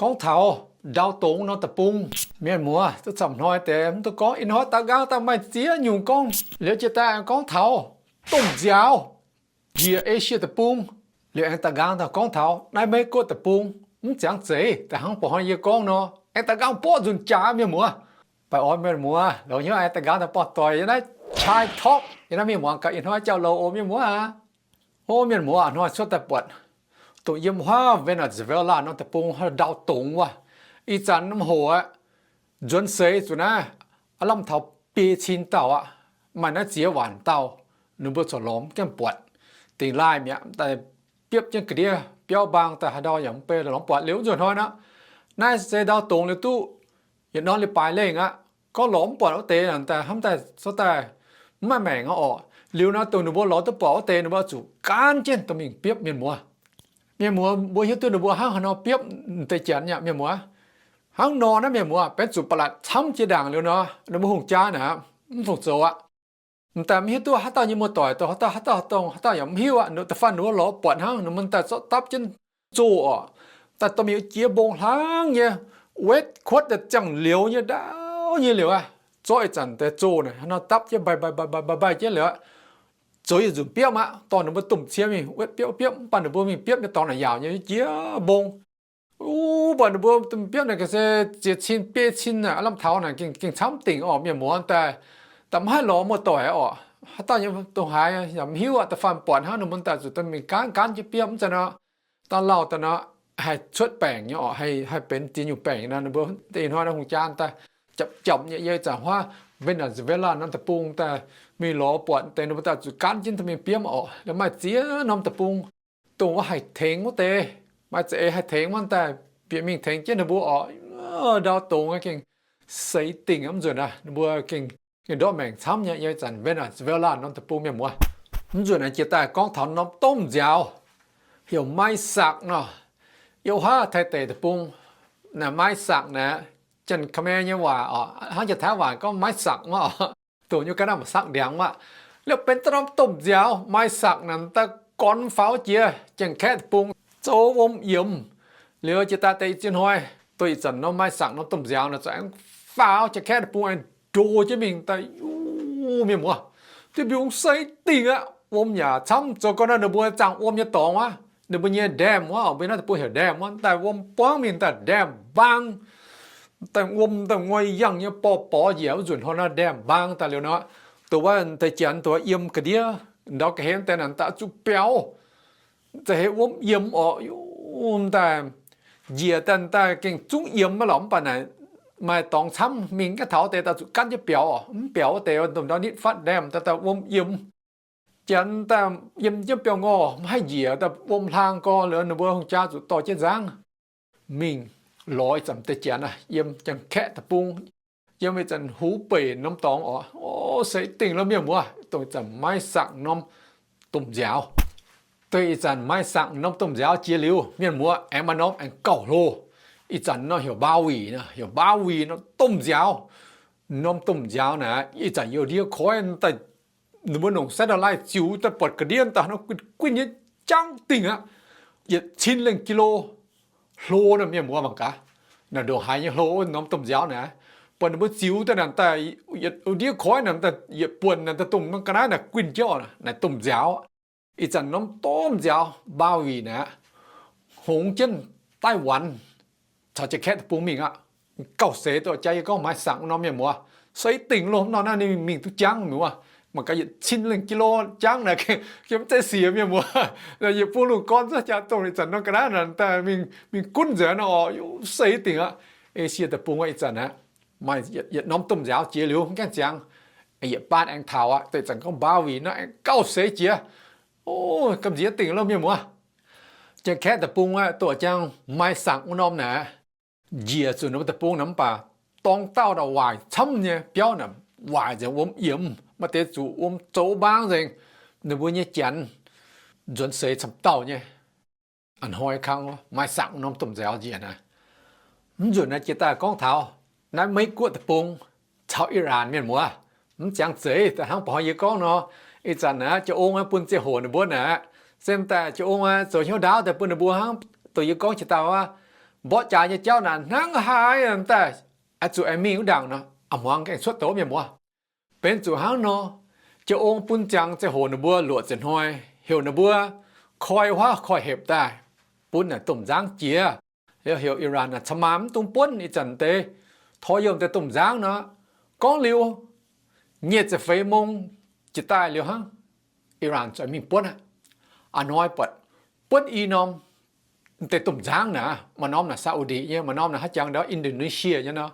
gorngv taux ndau dongz norm deic-bung. Mienh muoz, duqv camv hnoi deix mv duqv gorngv, ih hnoi daaih nqaang daaih maaih ziex nyungc gorngv. Liuz jiex daaih aengx gorngv taux domh nziaaux, njiec Esie deic-bung. Liuz aengx daaih nqaang daaih gorngv taux naaiv Meiv Guoqv deic-bung. Mv ziangx zeiz daaih hnangv ba'hnoi yie gorngv nor, aengx daaih nqaang borqv nzunc jaax, mienh muoz. Baengh orn mienh muoz, longx hnyouv aengx daaih nqaang daaih buangh doic yiem naaiv Chai Talk, yiem naaiv mienh muoz gaax ih hnoi jauv-louc oc, mienh muoz aac. Ov, mienh muoz, hnoi cuotv daaih buatc dongh yiem huaav Venezuela norm deic-bung ndau dongz wuov. Ih zanc norm hoc aqv, nzuonx seix zuqc naaiv aav lamh taux biei cin dauh aqv. Maaih naaiv ziex waanc dauh, ninh mbuo corc lorz mv gaengh buatc. Dingc laaih mi'aqv, daaih biopv jienv ga'ndiev biauv mbaang daaih haaix ndau yaac mv bei lorz mv buatc. Liuz nzuonx hnoi nor, naaiv se ndau dongz liuz duqv yietc norm leiz-baaix lengh aqv. Gorngv lorz mv buatc wuov deix naaic daaih hnamv daaih zorqv daaih mv maaih maengc aqv orqc. Liuz nor dongh ninh mbuo lorz duqv buatc wuov deix ninh mbuo zuqc gaanv jienv dorh mingh biopv, mienh muoz. Mienh muoz, mbuo hiuv duqv ninh mbuo hnangv haaix nor biopv deix janx nyei, mienh muoz. Hnangv nor naaiv, mienh muoz, benx zuqc ba'laqc camv jiex ndaangc liuz nor, ninh mbuo hungh jaa naaic mv fungc zoux aqv. M'daaih mv hiuv duqv haaix dauh nyei muoz-doic, haaix dauh, haaix dauh dongh, haaix dauh yaac mv hiuv aqv. Da'faanh ninh mbuo lorz buatc hnangv, ninh mbuo daaih zorqv dapv jienv zoh orqc, daaih dorh mingh jiex mbong hlaangv nyei, wetv kuotv daaih ziangh liouz nyei, ndaauv nyei liuz aqv. Zorqv ih zanc deix zoh naaic hnangv nor dapv jienv mbaih mbaih mbaih mbaih mbaih jienv liuz aqv. Zoux yietc nzunc biopv aqv, dorh ninh mbuo domh cie mingh wetv biopv biopv, mv baac ninh mbuo mingh biopv nyei dorngx naaic yaauc nyei jiex mbong. Ov, mv baac ninh mbuo domh biopv naaic ga'sie ziex cin biei cin naaic, lamh taux naaic gengh camv dingc orqc, mienh muoz. Daaih da'mv haih lorz muoz-doic orqc. Haaix dauh nyei dongh haaix yaac mv hiuv aqv. Da'faanh buatc hnangv ninh mbuo daaih zuqc dorh mingh gaanv gaanv jienv biopv mv zeiz nor, dangh lauh daaih nor, haih cuotv baengc nyei orqc, haih benx ziex nyungc baengc nor. Ninh mbuo deix ih hnoi naaiv hungh jaa daaih japc japc nyei yiem ih zanc huaav Venezuela norm deic-bung daaih mingh lorz buatc deix ninh mbuo daaih zuqc gaanv jienv dorh mingh biopv orqc. Liuz maaih ziex norm deic-bung dongh wuov haih tengx wuov deix, maaih za'eix haih tengx wuov daaih bieqc mingh tengx jienv ninh mbuo orqc. Ndau dongz gengh seix dingc aqv. Mv nzunc naaiv ninh mbuo gengh, gengh ndortv maengc camv nyei yiem ih zanc Venezuela norm deic-bung, mienh muoz. Mv nzunc naaiv jiex daaih gorngv taux norm domh nziaaux, heuc ไม้สัก nor. Yiem huaav Taiv deic-bung naaic ไม้สัก naaic, Janx-Khmer nyei waac orqc, hnangv Janx-Taiv waac gorngv ไม้สัก wuov orqc, dongh nyei ga'naaiv สัก ndiangx wuov. Liuz benx daaih norm domh nziaaux ไม้สัก naaic daaih gorn faaux jiex Janx-Kaeqv deic-bung zoux wuom yiemx. Liuz jiex daaih deix ziex hnoi, dongh ih zanc norm ไม้สัก norm domh nziaaux naaic za'gengh faaux Janx-Kaeqv deic-bung aengx ndoh jienv mingh daaih, mienh muoz, duqv mbiungc seix dingc aqv. Wuom yaac camv, zoux gau nor ninh mbuo zaangh wuom nyei dorngx wuov, ninh mbuo nyei แดม wuov, mbuo naaiv deic-bung heuc แดม wuov, daaih wuom buangv mingh daaih แดม mbaang. Daaih wuom daaih ngoi yangh nyei borqc borqc njiec wuov nzunc hnoi nor แดม mbaang daaih liuz nor, dongh wuov deix janx dongh wuov yiem ga'ndiev ndau ga'hlen deix naaic daaih zuqc biaux, za'gengh wuom yiemx orqc. Daaih njiec daaih daaih gengh zungv yiemx maiv lorqc, mv baac naaic maaih dorngx camv mingh gaav taux deix daaih zuqc gaanv jienv biaux orqc. Mv biaux wuov deix domh ndau nitv fatv แดม daaih daaih wuom yiemx. Janx daaih yiem jienv biaux ngorh maiv haih njiec, daaih wuom hlaang gorx liuz ninh mbuo hungh jaa zuqc dorh jienv nzangv mingh lorz ih zanc deix janx yiem Janx-Kaeqv deic-bung, yiem ih zanc 湖北 norm dorngx orqc. O, seix dingc lo, mienh muoz, dongh ih zanc ไม้สัก norm domh nziaaux. Dongh ih zanc ไม้สัก norm domh nziaaux jiex liuz, mienh muoz, aengx maaih norm aengx gauh hlo. Ih zanc nor heuc บาหลี nor, heuc บาหลี norm domh nziaaux. Norm domh nziaaux naaic ih zanc youh ndiev koiv daaih, ninh mbuo nongc satellite ziux daaih buatc ga'ndiev daaih nor guinh guinh nyei, jangv dingh aqv. Yietc cin lengh กิโล hlo nor, mienh muoz, mangc gaax. Naaic ndongc haaix nyei hlo wuov norm domh nziaaux naaic. Buatc ninh mbuo ziux daaih naaic daaih yietc ndiev koiv naaic daaih yietc buonc naaic daaih dongh norm ga'naaiv naaic guinh jienv orqc, naaic domh nziaaux. Ih zanc norm domh nziaaux บาหลี naaic hngongx jienv Taiwan caux Janx-Kaeqv deic-bung mingh aqv. Gauh seix dongh jaa yie gorngv ไม้สัก norm, mienh muoz. Seix dingc lo, nor naaiv ninh mingh duqv jangv, mienh muoz. Mangc gaax yietc cin lengh กิโล jangv naaic, gengh mv zeiz siec, mienh muoz. Yietc bung lungh gorn zungv jaa dongh ih zanc norm ga'naaiv naaic daaih mingh gunv nzengc nor orqc, seix dingc aqv. Esie deic-bung ih zanc aqv, maaih yietc norm domh nziaaux jiex liuz mv gaengh ziangx, yietc baan aengx taux aqv. Dongh ih zanc gorngv บาหลี nor aengx gauh seix jiex. O, gamh nziex dingc lo, mienh muoz. Janx-Kaeqv deic-bung aqv, dongh jangx ไม้สัก wuov norm naaic, njiec zuqc ninh mbuo deic-bung naaic mv baac dorng dauh naaic waaic camv nyei, biauv naaic waaic nzengc, wuom yiemx, maaih deix zuqc wuom zoux mbaang nzengc. Ninh mbuo nyei janx nzuonx seix camv dauh nyei. A'hnoi kangv ไม้สัก norm domh nziaaux njiec naaic. Mv nzunc naaiv jiex daaih gorngv taux naaiv Meiv Guoqv deic-bung caux Iran, mienh muoz. Mv ziangx zeiz daaih hnangv ba'hnoi yie gorngv nor, ih zanc naaiv jiex ong aqv bun ziangh hoc ninh mbuo naaic, se daaih jiex ong aqv zoux hnyouv ndaauv daaih bun ninh mbuo hnangv dongh yie gorngv jiex daaih wuov, mborqv jaax nyei jauv naaic hnangv haaix daaih oix zuqc aengx mingh wuov ndaangc nor, a'hmuangx gengh cuotv deix mienh muoz. Benx zuqc hnangv nor, Jiex Ong bun ziangx ziangh hoc ninh mbuo luoqc ziepc hnoi, heuc ninh mbuo koi huaav koi hepc daaih bun naaic domh nzangv jiex, heuc Iran naaic ca'maah mv dungx buonv ih zanc deix, tor yiem deix domh nzangv nor. Gorngv liuz, nyic ziepc feix mong jiex daaih liuz hnangv, Iran zuqc mingh buonv aqv. A'hnoi buatc buonv i norm deix domh nzangv naaic, maaih norm naaic Saudi nyei, maaih norm naaic haaix jangx ndau Indonesia nyei nor.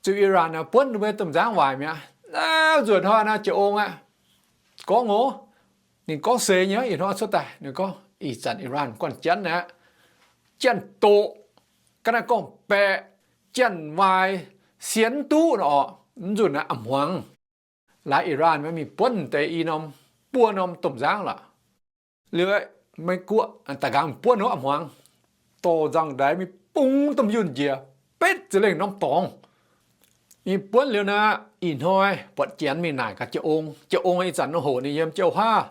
Zuqc Iran naaic buonv ninh mbuo domh nzangv waaic mi'aqv. Naaiv nzuonx hnoi naaic Jiex Ong aqv, gorngv oc, ninh gorngv seix nyei, ih hnoi cuotv daaih ninh gorngv ih zanc Iran guanh janv aqv, janx-doqc, ga'naaiv gorngv-baeqc, janx-waaic, sienx duqv nor orqc, mv nzunc naaic a'hmuangx laaix Iran mingh buonv deix i norm, buo norm domh nzangv lorqc. Liuz Meiv Guoqv da'nqaang mingh buonv hov a'hmuangx, dorh nzangv-ndaix mingh bungx domh yunh njiec betv za'lengh norm dorngx. Mingh buonv liuz naaic, ih hnoi buatc janx mingh naaic gaax Jiex Ong. Jiex Ong ih zanc nor hoc ninh yiem jiouv huaav,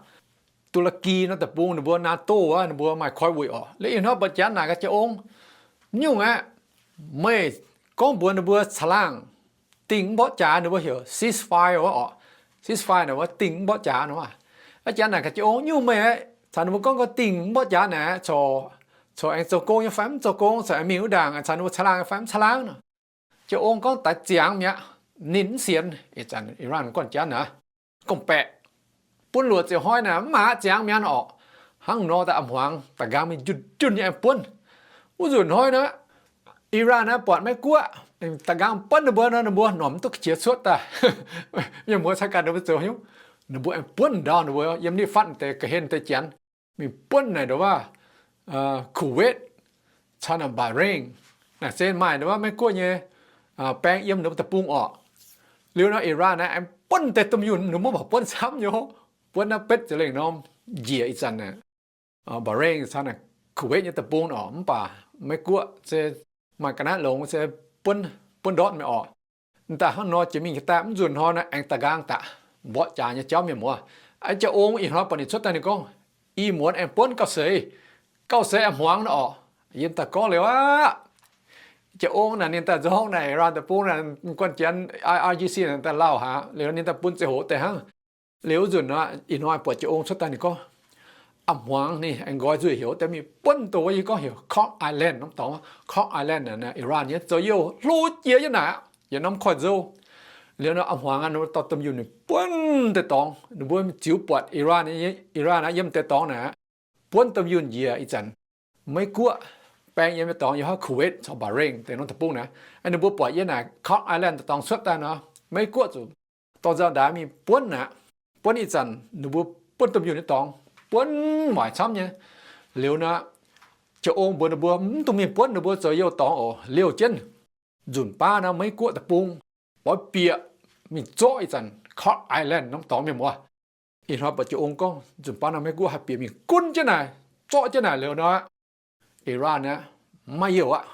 Tuu^la^ki nor deic-bung ninh mbuo NATO wuov, ninh mbuo maaih koi wuic orqc. Liuz ih hnoi buatc janx naaic gaax Jiex Ong, mv nyungc aqv. Meih gorngv mbuox ninh mbuo caangh laangh dingh mv mborqv jaax, ninh mbuo heuc ceasefire wuov orqc. Ceasefire naaic wuov dingh mv mborqv jaax nor. Aa, janx naaic gaax Jiex Ong, nyungc meih caux ninh mbuo gorngv gau dingh mv mborqv jaax naaic, corc, corc aengx zoux gong nyei fai mv zoux gong, corc aengx mingh wuov ndaangc caux ninh mbuo caangh laangh nyei fai mv caangh laangh nor. Jiex Ong gorngv daaih ziangx mi'aqv, ninh mv sienx. Ih zanc Iran guanh janx naaic, gorngv-baeqc, bun luoqc ziepc hnoi naaic mv maaih aqv, ziangx mi'aqv nor orqc. Hnangv nor daaih a'hmuangx da'nqaang mingh junh junh nyei aengx buonv. Wuov nzunc hnoi naaic, Iran naaiv buatc Meiv Guoqv da'nqaang buonv ninh mbuo nor, ninh mbuo nor mv duqv qiex cuotv daaih. Mienh muoz caux ganh ninh mbuo zoux hnyouv, ninh mbuo aengx buonv ndau ninh mbuo yiem nitv fatv deix ga'hlen deix janx, mingh buonv naaic ndongc wuov Kuwait caux naaic Bahrain, naaic se maaih ndongc wuov Meiv Guoqv nyei baeng yiem ninh mbuo deic-bung orqc. Liuz nor Iran naaiv aengx buonv deix domh yunh, ninh mbuo mv baac buonv camv nyei, buonv naaiv betv za'lengh norm njiec ih zanc naaic Bahrain caux naaic Kuwait nyei deic-bung orqc. Mv baac Meiv Guoqv se maaih ga'naaiv longx se buonv, buonv ndortv mi'aqv orqc. Daaih hnangv nor jiex mingh jiex daaih mv nzunc hnoi naaiv aengx da'nqaang daaih mborqv jaax nyei jauv mienh muoz. Aa, Jiex Ong ih hnoi buatc ninh cuotv daaih ninh gorngv, ih muonz aengx buonv gauh seix, gauh seix a'hmuangx nor orqc. Yiem daaih gorngv liuz aqv, Jiex Ong naaic ninh daaih nzorng naaic Iran deic-bung naaic guanh janx I R G C naaic daaih lauh haic liuz ninh daaih bun ziangh hoc deix hnangv. Liuz nzunc ih hnoi buatc Jiex Ong cuotv daaih ninh gorngv, a'hmuangx ninh aengx nqoi nzuih heuc deix mingh buonv dongh wuov yie gorngv heuc Cork Island norm dorngx. Cork Island naaic Iran nyei zoux youh hlo jiex nyei naaic, yietc norm koiv-nzou. Liuz nor a'hmuangx ninh mbuo dorh domh yunh ninh buonv deix dorngx, ninh mbuo ziux buatc Iran, Iran naaiv yiem deix dorngx naaic buonv domh yunh njiec ih zanc. Meiv Guoqv baeng yiem nyei dorngx, yiem haaix Kuwait caux Bahrain deix norm deic-bung naaiv. Ninh mbuo buatc yiem naaic Cork Island deix dorngx cuotv daaih nor, Meiv Guoqv zuqc dorh nzangv-ndaix mingh buonv aqv. Buonv ih zanc ninh mbuo buonv domh yunh nyei dorngx, buonv waaic camv nyei. Liuz nor, Jiex Ong mbuox ninh mbuo mv dungx mingh buonv ninh mbuo zoux youh dorngx oc. Liouh jienv nzunc baav nor Meiv Guoqv deic-bung oix bieqc mingh zorqv ih zanc Cork Island norm dorngx mienh muoz. Ih hnoi buatc Jiex Ong gorngv nzunc baav nor Meiv Guoqv haih bieqc mingh gunv jienv naaic, zorqv jienv naaic liuz nor, Iran aqv, mv maaih youh aqv.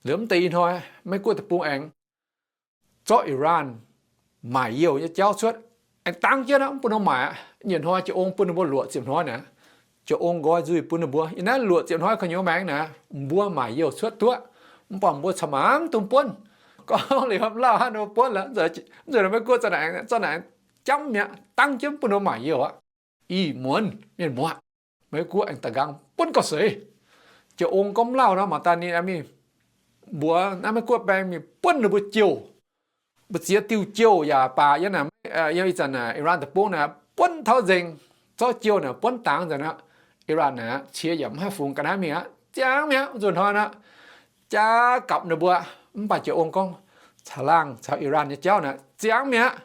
Liuz mv deix ih hnoi Meiv Guoqv deic-bung aengx zorqv Iran maaic youh nyei jauv cuotv, aengx dangv jienv aqv, mv bun ninh maaic aqv. Nyei hnoi Jiex Ong bun ninh mbuo luoqc ziepc hnoi naaic. Jiex Ong nqoi nzuih bun ninh mbuo, yiem naaiv luoqc ziepc hnoi gu'nyuoz maengx naaic, mbuo maaic youh cuotv duqv, mv baac mbuo caux maanc mv dungx buonv. Gorngv liuz mv lauh hnangv ninh mbuo buonv lorqc, nzunc Meiv Guoqv zorqv naaic, zorqv naaic jamv mi'aqv, dangv jienv bun ninh mbuo maaic youh aqv. Ih muonz mienh muoz, Meiv Guoqv aengx da'nqaang buonv gauh seix. Jiex Ong gorngv mv lauh nor, mangc daaih ninh mingh mbuox naaiv Meiv Guoqv baeng mingh buonv ninh mbuo jouh, mbu'ziex diuh jouh yaac baac yiem naaic, yiem ih zanc naaic Iran deic-bung naaic buonv taux nzengc, zorqv jouh naaic buonv dangx nzengc aqv. Iran naaic cie yaac mv haih fungx ga'naaiv mingh aqv, ziangx mi'aqv, nzunc hnoi aqv. Jaax gapv ninh mbuo, mv baac Jiex Ong gorngv caangh laangh caux Iran nyei jauv naaic ziangx mi'aqv.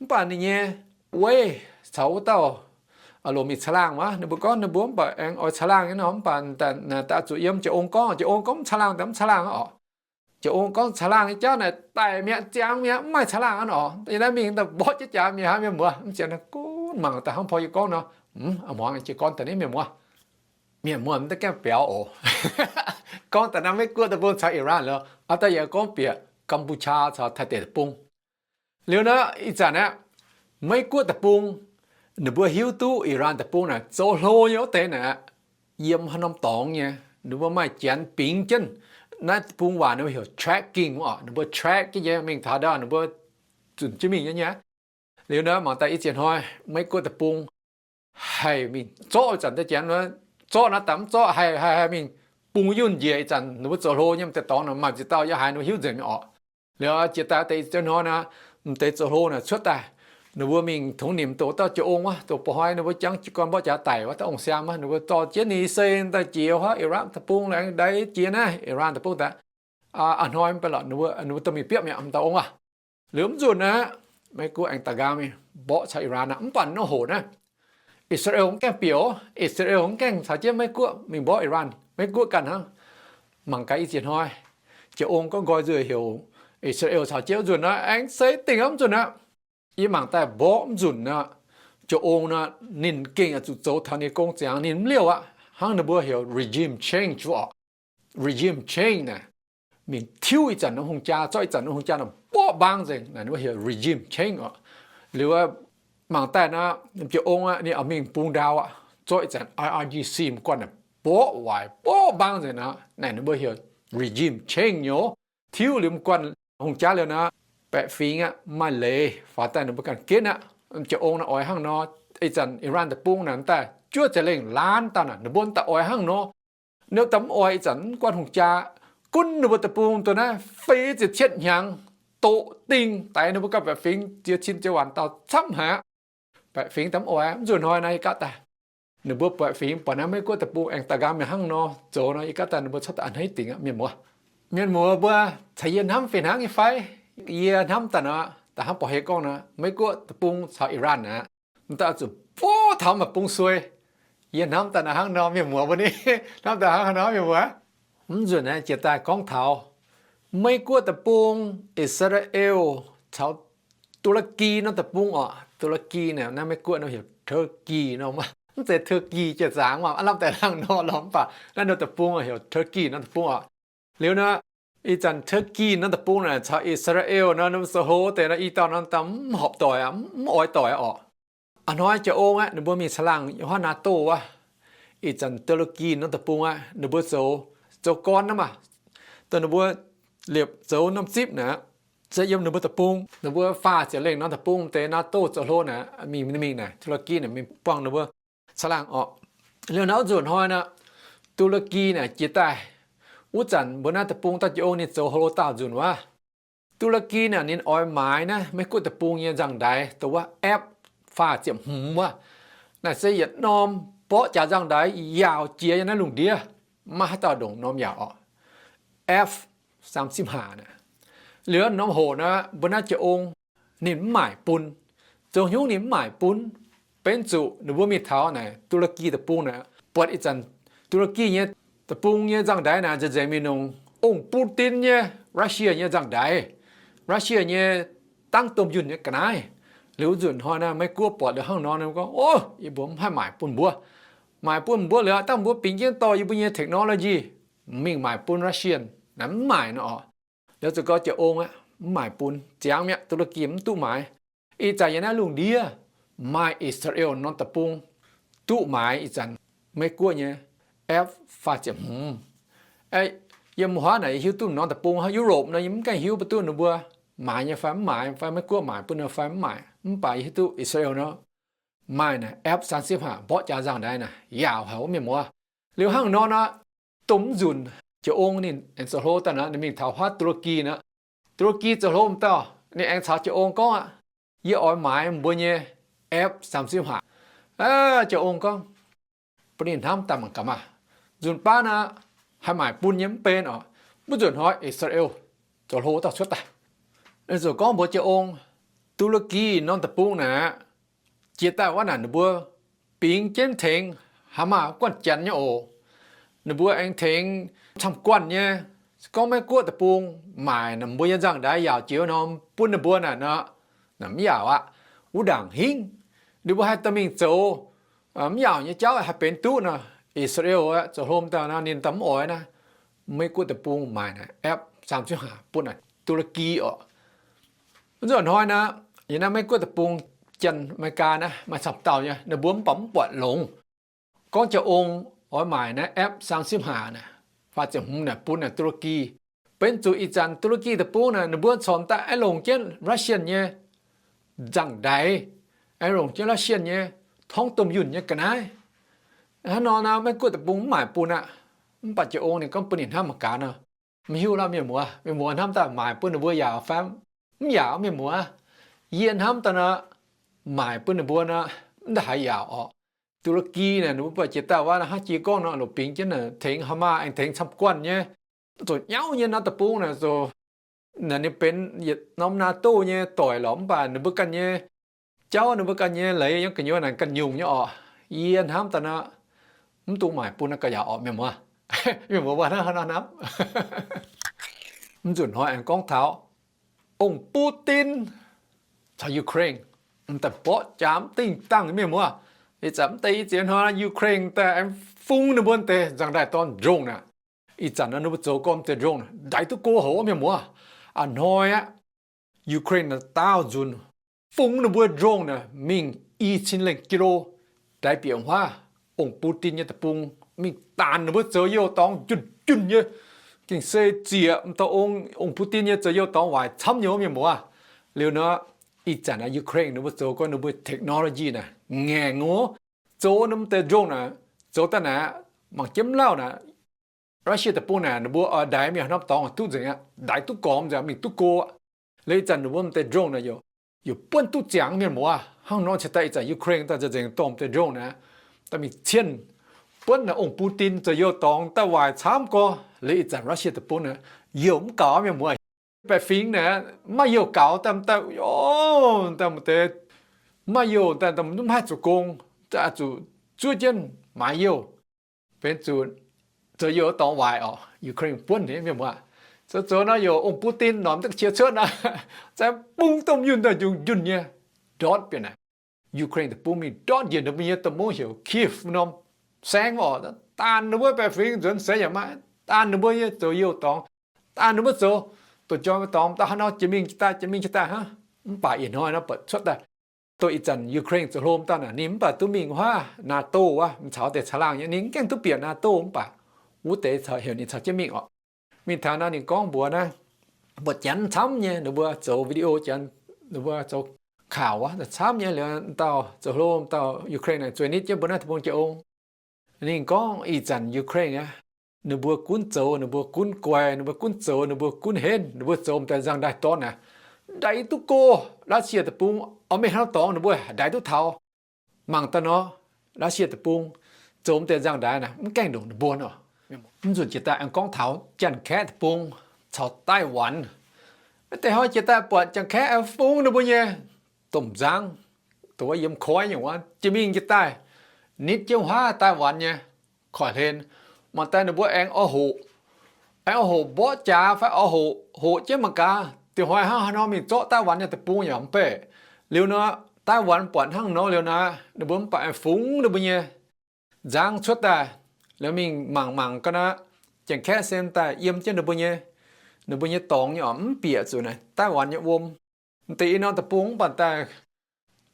Mv baac ninh nyei weiv caux wuov dauh longc mingh caangh laangh wuov, ninh mbuo gorngv ninh mbuo mv baac aengx oix caangh laangh nyei nor, mv baac daaih zuqc yiem Jiex Ong gorngv, Jiex Ong gorngv mv caangh laangh daaih mv caangh laangh aqv orqc. Jiex Ong gorngv caangh laangh nyei jauv naaic daic mi'aqv, ziangx mi'aqv, mv maaih caangh laangh aqv orqc. Yiem naaiv mingh daaih mborqv jienv jaax mi'aqv, mienh muoz, mv zienx naaiv gunv mangc daaih hnangv porv yie gorngv nor, a'hmuangx jiex gorn daaih niv mienh muoz. Mienh muoz mv deix gaengh biaux oc. Gorngv daaih naaiv Meiv Guoqv deic-bung caux Iran lorqc, aa, daaih yaac gorngv bieqc Gam^bu^qha caux Taiv deic-bung. Liuz naaiv ih zanc aqv, Meiv Guoqv deic-bung ninh mbuo hiuv duqv Iran deic-bung naaic zoux hlo nyei wuov deix naaic, yiem haaix norm dorngx nyei, Ninh mbuo maaih janx bingx jienv naaiv deic-bung waac, ninh mbuo heuc tracking oc. Ninh mbuo track jienv nyei mingh taux ndau ninh mbuo zunc jienv mingh nyei. Liuz nor mangc daaih i ziex hnoi Meiv-Guoqv deic-bung haih mingh zorqv ih zanc deix janx, zorqv naaiv daaih mv zorqv, haih haih haih mingh bung yunh njiec. Ih zanc ninh mbuo zoux hlo nyei m'deix dorngx maaih ziex dauh yiem haaix ninh mbuo hiuv nzengc mi'aqv oc. Liuz jiex daaih deix i ziex hnoi nor, m'deix zoux hlo naaic cuotv daaih, ninh mbuo mingh tongx nimc doqc dauh jiex ong wuov, doqc ba'hnoi ninh mbuo jangv jiez gorn mborqv jaax daic wuov, dauh ong-siaam wuov, ninh mbuo dorh jienv ninh i sei daaih jiex huaav Iran deic-bung, laengz ndaix jiex naaiv Iran deic-bung daaih. A'hnoi mv baac lorqc, ninh mbuo dorh mingh biopv mi'aqv, m'daaih ong aav. Liuz mv nzunc naaiv, Meiv-Guoqv aengx da'nqaang mingh mborqv caux Iran aqv. Mv baac nor hoc naaiv, I^saa^laa^en mv gaengh bieqc, I^saa^laa^en mv gaengh caux jienv Meiv-Guoqv mingh mborqv Iran, Meiv-Guoqv ganh hnangv. Mangc gaax i ziex hnoi, jiex ong gorngv nqoi nzuih heuc I^saa^laa^en caux jienv mv nzunc naaiv aengx seix dingh aqv. Mv nzunc aqv, yie mangc daaih mborqv mv nzunc aqv, jiex ong nor, ninh gengh zuqc zoux taux ninh gong ziangx, ninh mv liouh aqv. Hnangv ninh mbuo heuc regime change oc. Regime change naaic, mingh tiuv ih zanc norm hungh jaa, zorqv ih zanc norm hungh jaa nor mborqv mbaang nzengc naaic, ninh mbuo heuc regime change oc. Liuz mangc daaih nor, jiex ong aqv, ninh oix mingh bung ndau aqv, zorqv ih zanc I R G C m'guanh naaic mborqv waaic mborqv mbaang nzengc nor, naaic ninh mbuo heuc regime change nyei. Tiuv liuz m'guanh hungh jaa liuz nor, baeqc fingx aqv, maaih leiz faaux daaih ninh mbuo ganh ginv aqv. Jiex ong naaic oix hnangv nor, ih zanc Iran deic-bung naaic daaih juov ziepc lengh laanc dauh naaic, ninh mbuo daaih oix hnangv nor. Ninh daaih mv oix ih zanc mv guanh hungh jaa, gunv ninh mbuo deic-bung dongh naaiv feix ziepc cietv hnyangx, doqc dingh daix ninh mbuo ganh baeqc fingx ziex cin ziex waanc dauh camv haic aqv. Baeqc fingx daaih mv oix. Mv nzunc hnoi naaiv yie gaatv daaih, ninh mbuo baeqc fingx buatc naaiv Meiv-Guoqv deic-bung aengx da'nqaang mingh hnangv nor zoux nor, yie gaatv daaih ninh mbuo cuotv daaih a'hneiv dingc aqv. Mienh muoz, mienh muoz mbuo caux yie hnamv fih hnangv nyei fai? Yie hnamv daaih nor, da'hnangv Borqv Hei gorngv nor, Meiv-Guoqv deic-bung caux Iran aqv, m'daaih zuqc bov taux maaih bung suei. Yie hnamv daaih nor hnangv nor, mienh muoz mbuo ni hnamv daaih hnangv nor, mienh muoz? Mv nzunc naaiv jiex daaih gorngv taux Meiv-Guoqv deic-bung, I^saa^laa^en caux Tuu^laa^ki norm deic-bung oc. Tuu^laa^ki naaic, naaiv Meiv-Guoqv nor heuc Turkey nor, mv zeiz Turkey jiex zaangc maah, aav lamh daaih hnangv nor lorqc, mv baac naaiv norm deic-bung heuc Turkey norm deic-bung oc. Liuz nor, ih zanc Turkey norm deic-bung naaic caux I^saa^laa^en nor, ninh mbuo zoux hlo deix nor, i dauh nor daaih mv horpc doic aqv, mv oix doic aqv oc. A'hnoi jiex ong aqv, ninh mbuo mingh caangh laangh yiem huaav NATO wuov. Ih zanc Tuu^laa^ki norm deic-bung aqv, ninh mbuo zoux, zoux gorn naaiv maah, dongh ninh mbuo liepc zoux norm zipv naaic, se yiem ninh mbuo deic-bung, ninh mbuo faah ziepc lengh norm deic-bung deix NATO zoux hlo naaic, mingh mingh naaic, Tuu^laa^ki naaic mingh buangh ninh mbuo caangh laangh oc. Liuz naaiv nzunc hnoi nor, Tuu^laa^ki naaic jiex daaih, wuov zanc mbuo naaiv deic-bung dauh jiex ong ninh zoux hlo daauh nzunc wuov. Tuu^laa^ki naaic ninh oix maaiz naaiv Meiv-Guoqv deic-bung nyei nzangc-ndaix dongh wuov F faah ziepc hmz wuov. Naaic se yietc norm mborqv jaax nzangc-ndaix yaauc jiex yiem naaiv lungh ndiev, maiv maaih haaix dauh ndongc norm yaauc oc. F saam sipv haac naaic. Liuz norm hoc naaiv mbuo naaiv jiex ong ninh mv maaic bun. Zoux haaix nyungc ninh mv maaic bun? Benx zuqc ninh mbuo mingh taux naaic Tuu^laa^ki deic-bung naaic, buatc ih zanc Tuu^laa^ki nyei deic-bung nyei nzangc-ndaix naaic nzengc nzengc mingh nongc ong-buv-din nyei Russia nyei nzangc-ndaix, Russia nyei dangv domh yunh nyei ga'naaiv. Liuz nzunc hnoi naaiv Meiv-Guoqv buatc liuz hnangv nor, ninh gorngv, Ov, yie mbuo mv haih maaic bun mbuo. Maaic bun mbuo liuz, dangh mbuo bingx jienv dorh yie mbuo nyei technology mingh maaic bun Russia naaic, mv maaic nor oc. Liuz ziouc gorngv jiex ong aqv, mv maaic bun. Ziangx mi'aqv, Tuu^laa^ki mv duqv maaiz. Ih zanc yiem naaiv lungh ndiev maaih I^saa^laa^en norm deic-bung duqv maaiz ih zanc Meiv-Guoqv nyei F faah ziepc hmz. Yiem wuov naaic yie hiuv duqv norm deic-bung, Europe nor yie mv gaengh hiuv mbuo duqv ninh mbuo maaiz nyei fai mv maaiz, fai Meiv-Guoqv maaic bun nor fai mv maaic, mv baac yie hiuv duqv I^saa^laa^en nor maaih naaic F saam sipv haac mborqv jaax nzangc-ndaix naaic, yaauc haic wuov, mienh muoz. Liuz hnangv nor nor, dongh mv nzunc jiex ong ninh aengx zoux hlo daaih nor, ninh mingh taux huaav Tuu^laa^ki nor. Tuu^laa^ki zoux hlo m'daaih, ninh aengx caux jiex ong gorngv aqv, Yie oix maaiz mbuo nyei F saam sipv haac. Jiex ong gorngv, Bun ninh hnamv daaih mangc gaax maah! Nzunc baav naaiv haih maaic bun nyei mv benx oc. Mv nzunc hnoi I^saa^laa^en zoux hlo dauh cuotv daaih. Ninh ziouc gorngv mbuox jiex ong, Tuu^laa^ki norm deic-bung naaic, jiex daaih wuov naaic ninh mbuo bingx jienv tengx Hamas guanh janx nyei oc. Ninh mbuo aengx tengx camv-guanh nyei. Se gorngv Meiv-Guoqv deic-bung maaic mbuo nyei nzangv-ndaix yaauc jiex wuov norm bun ninh mbuo naaic nor, mv yaauc aqv. Wuov ndaangc hingv ninh mbuo haih dorh mingh zoux mv yaauc nyei jauv haih benx duqv nor, I^saa^laa^en zoux hlo daaih nor ninh daaih mv oix naaiv Meiv-Guoqv deic-bung maaic naaic F saam sipv haac bun naaic Tuu^laa^ki oc. Mv nzunc hnoi naaiv, yie naaiv Meiv-Guoqv deic-bung, Janx, Aa^me^li^gaa naaiv maaih camv dauh nyei, ninh mbuo mv baac mv buatc longx. Gorngv jiex ong oix maaic naaiv F saam sipv haac naaic, faah ziepc hmz naaic bun naaic Turikie. Benx zuqc ih zanc Turikie deic-bung naaic ninh mbuo corc daaih aengx longc jienv Russian nyei nzangv-ndaix, aengx longc jienv Russian nyei torngv domh yunh nyei ga'naaiv. Hnangv nor naaic Meiv-Guoqv deic-bung mv maaic bun aqv. Mv baac jiex ong ninh gorngv bun ninh hnamv mangc gaax nor, mv hiuv lorqc mienh muoz. Mienh muoz hnamv daaih maaic bun ninh mbuo yaac fai mv yaac mienh muoz. Yie hnamv daaih nor, maaic bun ninh mbuo nor, mv daaih haaix yaac orqc. Turikie naaic ninh mbuo buatc jiex daaih waac hnangv jiex gorngv nor, longc bingx jienv naaic tengx Hamas aengx tengx camv guanh nyei, zoux nyauv nyei nor deic-bung naaic zoux naaic ninh benx yietc norm NATO nyei doic lorqc. Mv baac ninh mbuo ganh nyei jauv, ninh mbuo ganh nyei leiz yiem gu'nyuoz naaic ganh nyungc nyei orqc. Yie hnamv daaih nor, mv dungx maaic bun naaiv ga'yaauc orqc mienh muoz. Mienh muoz mbuo hnamv hnangv nor hnamv. Mv nzunc hnoi aengx gorngv taux ong Putin caux Ukraine m'daaih mborqv jaax mv dingh dangh mienh muoz. Ih zanc mv deix i ziex hnoi Ukraine daaih aengx fungx ninh mbuo deix nzangv-ndaaih dorn drone naaic. Ih zanc nor ninh mbuo zoux gormx deix drone ndaix duqv go houc mienh muoz. A'hnoi aqv, Ukraine naaic daauh nzunc fungx ninh mbuo drone naaic mingh i cin lengh kilo, ndaix bieqc wuov ong Putin nyei deic-bung mingh daanc ninh mbuo zoux youh dorngx junh junh nyei. Gengh se zieqc m'daaih ong, ong Putin nyei zoux youh dorngx waaic camv nyei mienh muoz. Liuz nor, ih zanc naaic Ukraine ninh mbuo zoux gorngv ninh mbuo technology naaic ngaengc ov, zoux ninh mbuo deix drone naaic zoux daaih naaic mangc jienv mv lauh naaic, Russia deic-bung naaic ninh mbuo oix ndaix mingh haaix norm dorngx duqv nzengc aqv, ndaix duqv gormx nzengc mingh duqv go aqv. Liuz ih zanc ninh mbuo m'deix drone naaic youc buonv duqv ziangx mienh muoz. Hnangv nor cingx daaih ih zanc Ukraine daaih nzengc dorh m'deix drone naaic daaih mingh cienh buonv naaic ong Putin zoux youh dorngx daaih waaic camv gorx. Liuz ih zanc Russia deic-bung naaic youc mv gaux mienh muoz. Baeqc fingx naaic mv maaih youh gaux daaih, daaih, o, daaih m'deix mv maaih youh daaih, mv haih zoux gong, zuqc zuov jienv maaiz youh. Benx zuqc zoux youh dorngx waaic orqc, Ukraine buonv ninh mienh muoz. Zoux zoux nor youc ong Putin norm daaih qiex cuotv naaic, za'gengh bung domh yunh daaih njunh njunh nyei ndortv bieqc naaic. Ukraine deic-bung mingh ndortv njiec ninh mbuo nyei da'mouv heuc Kyiv norm saengv orqc, daanh ninh mbuo baeqc fingx nzuonx seix yaac maaih, daanh ninh mbuo nyei zoux youh dorngx, daanh ninh mbuo zoux doqc jorm dorngx, daaih haaix nor jiex mingh jiex daaih, jiex mingh jiex daaih hnangv. Mv baac ih hnoi nor buatc cuotv daaih, doqc ih zanc Ukraine zoux hlo daaih naaic ninh mv baac duqv mingh wuov NATO wuov, mingh caux deix caangh laangh nyei, ninh gengh duqv bieqc NATO mv baac wuov deix caux heuc ninh caux jienv mingh orqc. Mingh taux naaiv ninh gorngv mbuox naaiv, mbuox janx camv nyei, ninh mbuo zoux video janx, ninh mbuo zoux kaux wuov camv nyei. Liuz dauh zoux hlo dauh Ukraine naaic zueiz nitv jienv mbuo naaiv deic-bung jienv ong. Ninh gorngv ih zanc Ukraine aqv, ninh mbuo gunv zoux, ninh mbuo gunv guaix, ninh mbuo gunv zoux, ninh mbuo gunv henv, ninh mbuo zoux m'daaih nzangv-ndaaih dorn naaic, ndaix duqv go. Russia deic-bung oix mingh haaix norm dorngx ninh mbuo ndaix duqv taux. Mangc daaih nor, Russia deic-bung zoux m'deix nzangv-ndaaih naaic mv gaengh ndongc ninh mbuo nor. Mv nzunc jiex daaih aengx gorngv taux Janx-Kaeqv deic-bung caux Taiwan. Deix hnoi jiex daaih buatc Janx-Kaeqv aengx fungx ninh mbuo nyei domh nzangv, dongh wuov yiem koiv nyungc wuov, jiex mingh jiex daaih nitv jienv wuov Taiwan nyei koiv-hlen. Mangc daaih ninh mbuo aengx oix hoqc, aengx oix hoqc mborqv jaax fai oix hoqc, hoqc jienv mangc gaax diuh hnoi hnangv haaix nor mingh zorqv Taiwan nyei deic-bung yaac mv beih. Liuz nor, Taiwan buatc hnangv nor liuz naaic, ninh mbuo mv baac aengx fungx ninh mbuo nyei nzangv cuotv daaih. Liuz mingh mangc mangc ga'naaiv, Janx-Kaeqv se daaih yiem jienv ninh mbuo nyei, ninh mbuo nyei dorngx nyei orqc, mv bieqc zuqc naaic Taiwan nyei wuom. M'deix i norm deic-bung mv baac daaih,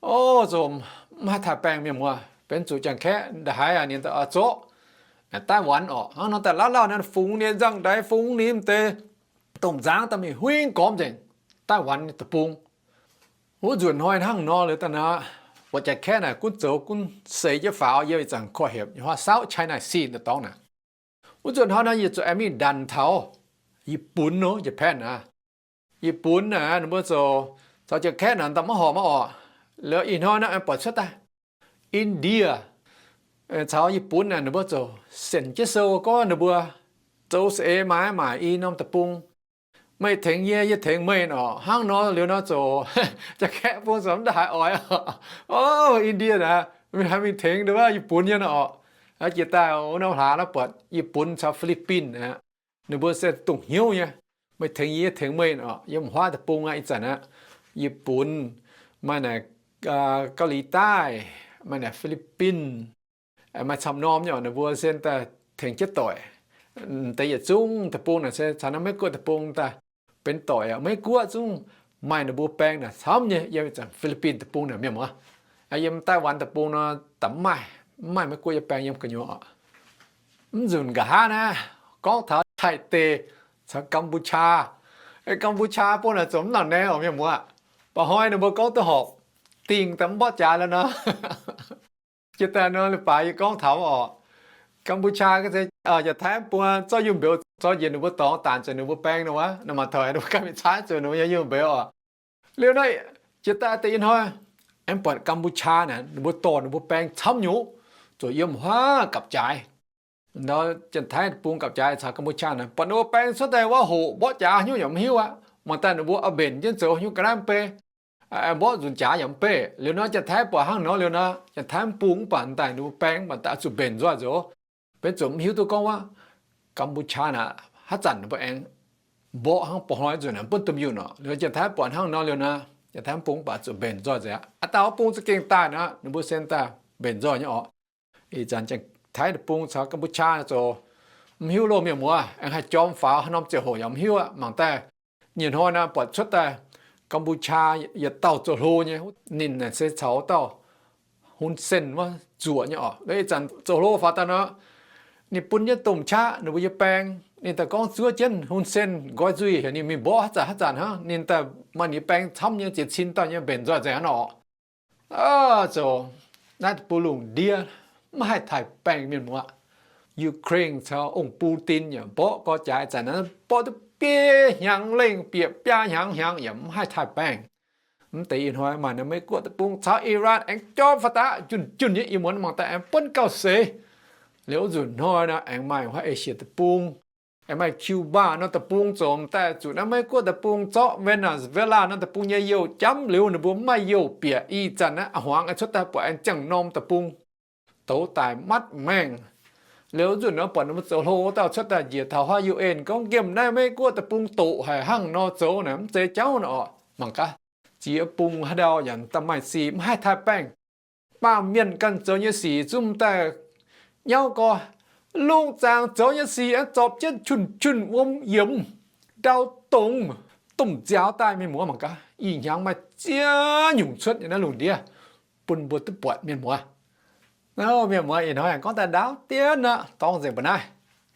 o, zomc mv haih taaih baengh mienh muoz. Benx zuqc Janx-Kaeqv nda'haaix ninh daaih oix zorqv Taiwan orqc. Hnangv nor daaih lauh lauh naaic fungx ninh nzangv-ndaaih, fungx ninh m'deix domh nzangv daaih mingh huingv gormx nzengc Taiwan nyei deic-bung. Wuov nzunc hnoi hnangv nor liuz daaih naaic, buatc Janx-Kaeqv naaic gunv zoux gunv seix jienv faaux yiem ih zanc koiv-hepc nyei South China Sea daaih dorngx naaic. Wuov nzunc hnoi naaic yietc zuqc aengx mingh ndanc taux Yietc Bunv nor, Japan aqv. Yietc Bunv naaic ninh mbuo zoux, caux Janx-Kaeqv naaic daaih maiv horpc maiv orqc. Liuz ih hnoi naaiv aengx buatc cuotv daaih India caux Yietc Bunv naaic ninh mbuo zoux sienx jienv sou gorngv ninh mbuo zoux saeng-eix maaiz maaic i norm deic-bung. Meih tengx yie, yie tengx meih orqc. Hnangv nor liuz nor zoux Janx-Kaeqv bung zoux mv daaih haaix oix. O, India naaic mingh haih mingh tengx wuov Yietc Bunv nyei nor orqc. Jiex daaih wuov norm hlaax naaiv buatc Yietc Bunv caux Fi^li^bin aqv. Ninh mbuo se dongh hnyouv nyei. Meih tengx yie, yie tengx meih orqc. Yiem wuov deic-bung aqv ih zanc aqv, Yietc Bunv, maaih naaic Gauv Liz Daaih, maaih naaic Fi^li^bin, maaih camv norm nyei orqc. Ninh mbuo se daaih tengx jienv doic. Deix yietc zungv deic-bung naaic se caux naaiv Meiv-Guoqv deic-bung daaih benx doic aqv. Meiv-Guoqv zungv maaih ninh mbuo baeng naaic camv nyei yiem ih zanc Fi^li^bin deic-bung naaic mienh muoz. Yiem Taiwan deic-bung nor da'mv maaih, mv maaih Meiv-Guoqv nyei baeng yiem gu'nyuoz orqc. Mv nzunc nqa'haav naaiv gorngv taux Taiv deic caux Gam^bu^qaa. Gam^bu^qaa bun naaic zoux mv nangc naeqv oc mienh muoz. Mba'hnoi ninh mbuo gorngv duqv horpc, dingh daaih mv mborqv jaax liuz nor, jiex daaih nor leiz-baaix yie gorngv taux oc. Gam^bu^qaa se Janx-Taiv bung zorqv yunh mbeux zorqv njiec ninh mbuo dorngx daanc zuqc ninh mbuo baeng nor wuov, naaiv maaih taux ninh mbuo ganh mingh caaiv zuqc ninh mbuo nyei yunh mbeux oc. Liuz naaiv jiex daaih deix ih hnoi aengx buatc Gam^bu^qaa naaic ninh mbuo dorh ninh mbuo baeng camv nyei, zuqc yiem huaav gapv-jaaix. Nor Janx-Taiv bung gapv-jaaix caux Gam^bu^qaa naaic buatc ninh mbuo baeng cuotv daaih wuov hoqc mborqv jaax haaix nyungc yaac mv hiuv aqv. Mangc daaih ninh mbuo mbenc jienv zoux haaix nyungc ga'naaiv mv bei, mborqv nzunc jaax yaac mv bei. Liuz nor Janx-Taiv buatc hnangv nor liuz nor, Janx-Taiv bung mv baac daaih ninh mbuo baeng mv baac daaih zuqc mbenc nzoih nzoux, benx zuqc mv hiuv duqv gorngv wuov Gam^bu^qaa naaic haaix zanc ninh mbuo aengx mborqv hnangv mba'hnoi nzunc naaic buonv domh yunh oc. Liuz Janx-Taiv buatc hnangv nor liuz nor, Janx-Taiv bung mv baac zuqc mbenc nzoih nzengc aqv. Aav dauh bung za'gengh daaih nor ninh mbuo sen daaih mbenc nzoih nyei oc. Ih zanc Janx-Taiv deic-bung caux Gam^bu^qaa zoux mv hiuv loh mienh muoz, aengx haih jorm faaux haaix norm ziangh hoc yaac mv hiuv aqv. Mangc daaih nyei hnoi naaiv buatc cuotv daaih Gam^bu^qaa yietc dauh zoux hlo nyei, ninh naaic se caux dauh Hun Sen wuov zuoqc nyei oc. Ih zanc zoux hlo faaux daaih nor, ninh bun jienv domh qaqv ninh mbuo nyei baeng, ninh daaih gorngv zuov jienv Hun Sen nqoi nzuih heuc ninh mingh mborqv haaix zanc haaix zanc hnangv, ninh daaih maaih ninh baeng camv nyei ziepc cin dauh nyei mbenc nzoih nzengc aqv nor. Zoux naaiv deic-bung lungh ndiev mv haih taaih baengh mienh muoz. Ukraine caux ong Putin yaac mborqv gorx jaaix, zanc naaiv mborqv duqv biei hnyangx lengh bieqc biaa hnyangx hnyangx yaac mv haih taaih baengh. Mv deix ih hnoi maaih naaiv Meiv Guoqv deic-bung caux Iran aengx jorm faaux daaih junh junh nyei, ih muonz mangc daaih aengx buonv gauh seix. Liuz wuov nzunc hnoi nor aengx maaih wuov Esie deic-bung, aengx maaih Cuba nor deic-bung zoux daaih zuqc naaiv Meiv Guoqv deic-bung zorqv Venezuela nor deic-bung nyei youh jamv liuz ninh mbuo mv maaih youh bieqc. Ih zanc naaiv hmuangx aengx cuotv daaih buatc aengx ziangh norm deic-bung douz daic matv maengh. Liuz wuov nzunc nor buatc ninh mbuo zoux hlo wuov dauh cuotv daaih njiec taux huaav U N gorngv nqemh naaiv Meiv Guoqv deic-bung doqc haic hnangv nor zoux naaic mv zeiz jauv nor oc. Mangc gaax, ziex bung haaix ndau yaac daaih maaih sic mv haih taaih baengh. Baamh mienh ganh zoux nyei sic zungv daaih nyauv gorx. Lungh zaangc zoux nyei sic aengx zorpc jienv junh junh wuom yiemx, ndau dongz, domh nziaaux daaih. Mienh muoz mangc gaax, ih hnyangx maaih ziex nyungc cuotv nyei naaiv lungh ndiev bun mbuo duqv buatc mienh muoz. Mienh muoz, ih hnoi aengx gorngv daaih ndaauv dien aqv, dorngx nzengc mbuo naaiv.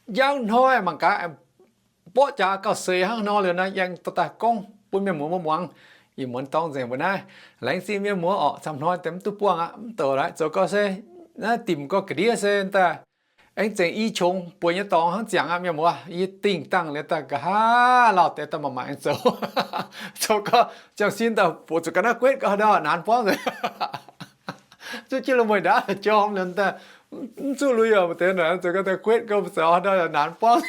Njang hnoi mangc gaax, mborqv jaax gauh seix hnangv nor liuz naaiv yangh dorh daaih gorngv bun mienh muoz mbuo muangx. Ih muonz dorngx nzengc mbuo naaiv. Laengz zingh mienh muoz orqc, camv hnoi deix mv duqv buangh aqv, mv doqc laaix zoux gau se naaiv dimc gau ga'ndiev se daaih aengx zengc i qongx bueix nyei dorngx hnangv ziangx aqv mienh muoz. Yie dingh dangh liuz daaih nqa'haav lauh deix daaih maaih mangc aengx zoux. Zoux gau ziangh sin daaih bouc zuqc ga'naaiv guetv gau haaix ndau naanx buangv nzengc. Zuqv jienv lungh mueiz ndaauv jorm liuz daaih mv zuqv lui yaac mv deix naaic, zoux gau daaih guetv gau zoux haaix ndau naanx buangv.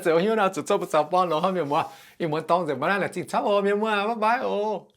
Zoux haaix nyungc nor zuqc zorqv buoz-zaux buangv longx hnangv mienh muoz. Ih muonz dorngx nzengc mbuo naaiv, laengz zingh camv oc mienh muoz, bye bye oc.